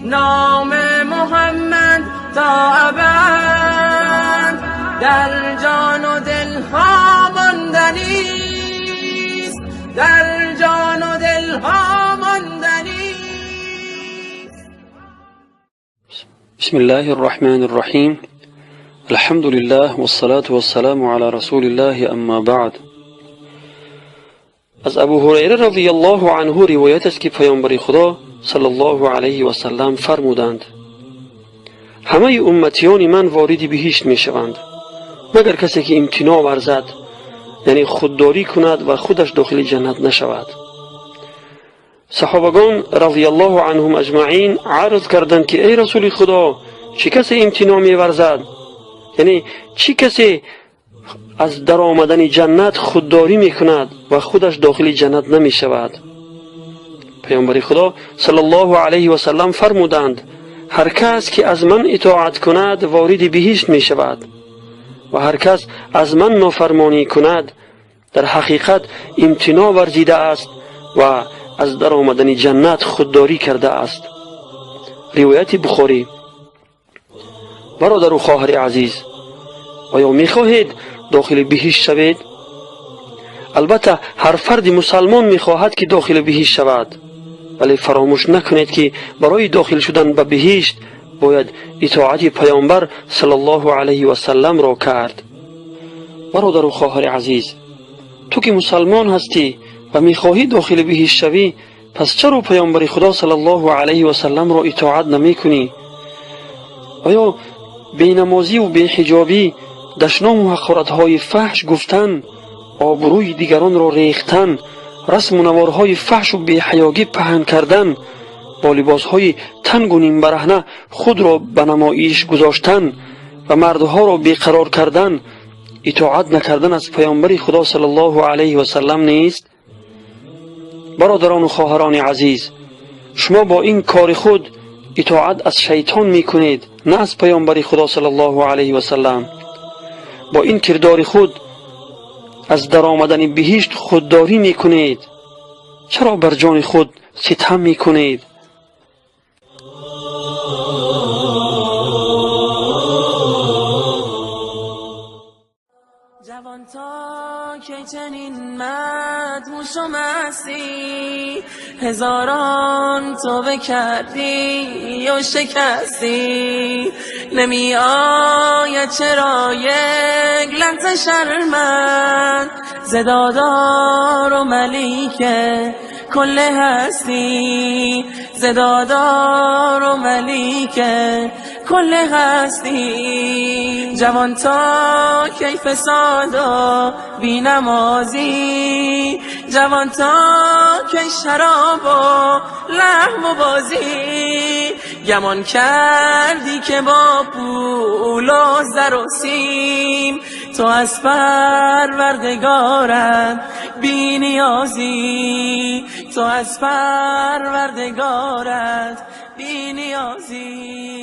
نام محمد تا ابد در جان و دلها ماندنیست، در جان و دلها ماندنیست. بسم الله الرحمن الرحیم. الحمد لله والصلاة والسلام علی رسول الله، اما بعد. از ابو هریره رضی الله عنه روایت است که پیامبر خدا صلی الله علیه و سلم فرمودند: همه امتیان من وارد بهشت می شوند مگر کسی که امتناع ورزد، یعنی خودداری کند و خودش داخل جنت نشود. صحابگان رضی الله عنهم اجمعین عرض کردند که ای رسول خدا، چه کسی امتناع می ورزد؟ یعنی چه کسی از در آمدن جنت خودداری می کند و خودش داخل جنت نمی شود؟ پیامبر خدا صلی الله علیه و سلم فرمودند: هر کس که از من اطاعت کند وارد بهشت می شود و هر کس از من نافرمانی کند در حقیقت امتناع ورزیده است و از در آمدن جنت خودداری کرده است. روایت بخاری. برادر و خواهر عزیز، آیا میخواهید داخل بهشت شوید؟ البته هر فرد مسلمان میخواهد که داخل بهشت شود، ولی فراموش نکنید که برای داخل شدن به بهشت باید اطاعت پیامبر صلی الله علیه و سلم را کرد. برادر و خواهر عزیز، تو که مسلمان هستی و میخواهی داخل بهشت شوی، پس چرا پیامبر خدا صلی الله علیه و سلم را اطاعت نمیکنی؟ آیا بینمازی و بیحجابی، دشنام و حقارت‌های فحش گفتن، آبروی دیگران را ریختن، رسم و نوارهای فحش و بیحیاگی پهن کردن، با لباسهای تنگ و نیم برهنه خود را به نمایش گذاشتن و مردها را بیقرار کردن، اطاعت نکردن از پیامبر خدا صلی الله علیه و سلم نیست؟ برادران و خواهران عزیز، شما با این کار خود اطاعت از شیطان میکنید، نه از پیامبر خدا صلی الله علیه و سلم. با این کردار خود از در آمدن بهشت خودداری میکنید. چرا بر جان خود ستم میکنید؟ جوان تا که چنین مدهوش و مستی، هزاران توبه کردی و شکستی، نمی آید چرا یک لحظه شرمت ز دادار و ملیک کل هستی، ز دادار و ملیک کل هستی. جوان تا کی فساد و بی نمازی، جوان تا کی شراب و لهو و بازی، گمان کردی که با پول و زر و سیم تو از پروردگارت بی نیازی، تو از پروردگارت بی نیازی.